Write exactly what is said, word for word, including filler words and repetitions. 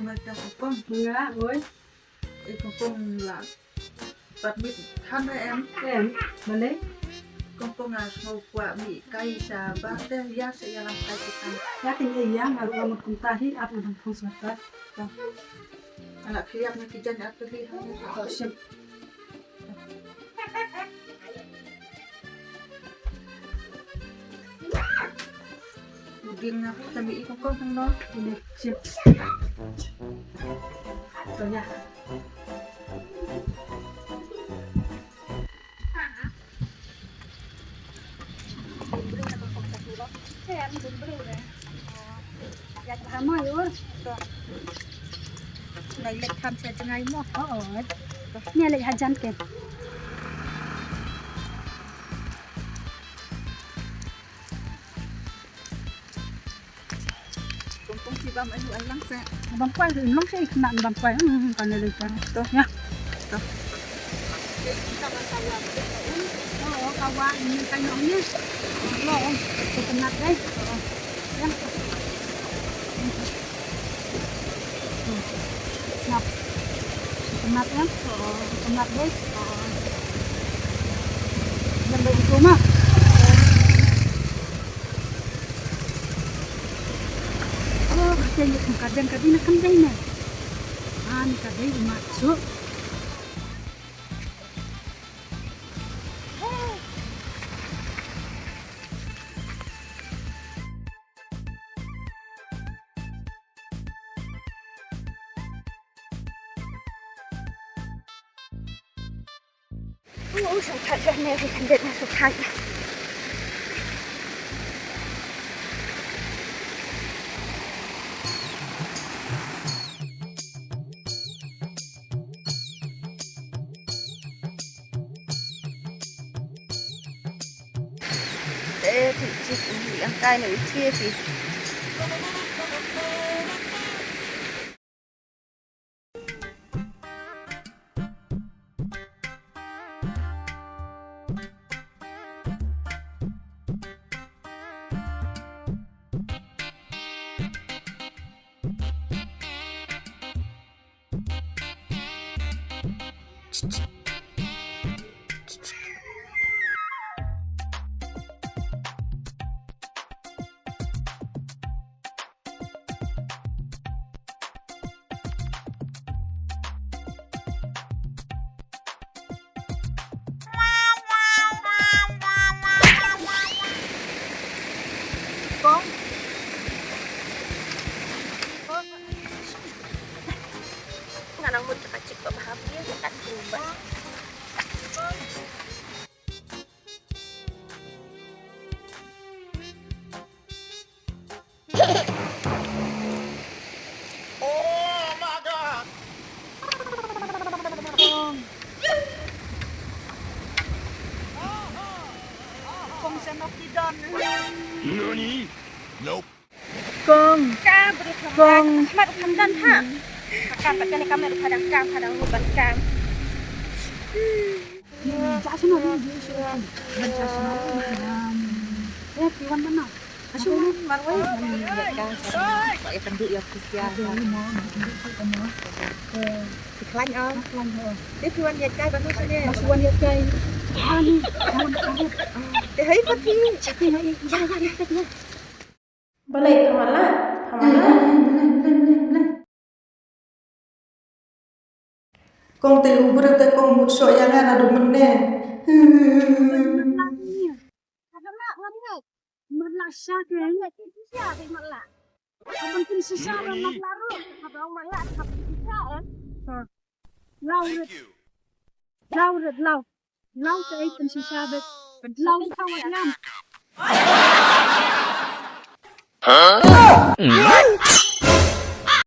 Nga ta kong. Nga, oi. Eh, kong kong la. Pat mit han em. Em, balei? Kong kong nga sngew kwah mih kai sha bar te ïa sa ïalam kai kita. Ïa kin ïa ïa nga ruh mut kumta hi ap nga dang phong sngewta. Ka. Anak khiap na ki jan ap li ha. Oh, shit. Udin na kami iko ko no. Ini, shit. Tuh ya. Ïa ka hama ïa ur. Lai leit kham sha jngai mo. Oh, oh. Nia leit hajan ke. Kong kong ki bam ayu alang sa. Bam kwai ri long sa ikna bam kwai. Hmm, kan le kan. To. Ya. To. Oh, kawan ni kan long ni. Lo, coconut dai. Ya. Snap. Snap ya. Snap dai. Yang baik itu mah. Oh, ka dei ka dei na kan dei na. Ah, ni ka dei ma su. Kong. Kong. Nga nang mut ka chik ba bahap dia dekat rumah. Kong, shen nok ki don. Nani? Nope. Kong. Ka beri Kong. Smat kan don ha. Ka pat kan ka mer padang kam, padang rubat kam. Cha shen nok ni, cha shen nok. Ya, ki wan mana? Asu wan marwei. Ïa ka, ïa ka ndu ïa office ïa ka. Ti khlaiñ ong. Ti wan ïa ka ba nu sene. Asu wan ïa ka. Ani, wan ka. Te hai pati. Chapi na i. Ya, ya, ya, ya. Balei phamala? Phamala. Kong te u briew te kong mut shuh ïa nga naduh mynne. Law rit, law rit, law. Law te ai pynshisha bad law te kawat lam.